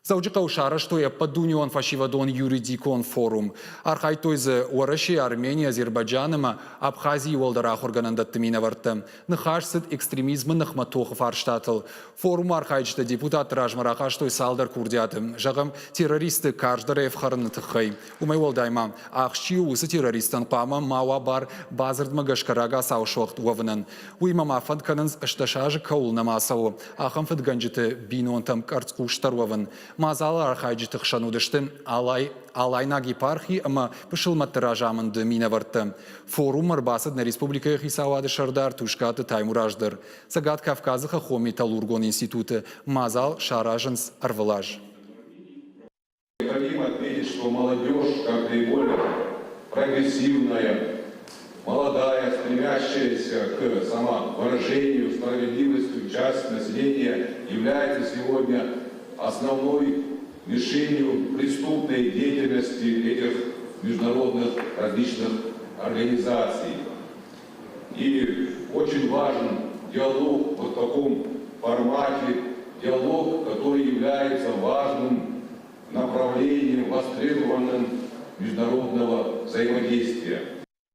Дзӕуджыхъӕуы сарӕзтой ӕппӕтдунеон фӕсивӕдон юридикон форум. Архайдтой дзы Уӕрӕсе, Армени, Азербайджан ӕмӕ Абхазийы уӕлдӕр ахуыргӕнӕндӕтты минӕвӕрттӕ. Ныхас цыд экстремизмы ныхмӕ тохы фарстатыл. Форумы архайджытӕ депутатты размӕ рахастой цалдӕр курдиаты. Зӕгъӕм, террористты карздӕр ӕфхӕрыны тыххӕй. Уымӕй уӕлдай ма, ахсджиаг у, уыцы террористтӕн хъуамӕ ма уа бар бадзырдмӕ гӕсгӕ рагацау суӕгъд уӕвынӕн. Уыимӕ ма фӕнд кӕнынц, 18 азы кӕуыл нӕма цӕуы, ахӕм фыдгӕнджыты бинонтӕм къӕрцхъусдӕр уӕвын. Мадзалы архайджыты хсӕн уыдысты Алай, Алайнаг епархи ӕмӕ пысылмӕтты разамынды минӕвӕрттӕ. Форуммӕ ӕрбацыд нӕ республикӕйы хицауады сӕрдар Тускъаты Таймураз дӕр. Цӕгат Кавказы хӕххон-металлургон институты мадзал саразынц ӕрвылаз. Необходимо отметить, что молодежь, как наиболее прогрессивная, молодая, стремящаяся к самовыражению, справедливости часть населения, является сегодня основной мишенью преступной деятельности этих международных различных организаций. И очень важен диалог вот в таком формате, диалог, который является важным направлением, востребованным международного взаимодействия.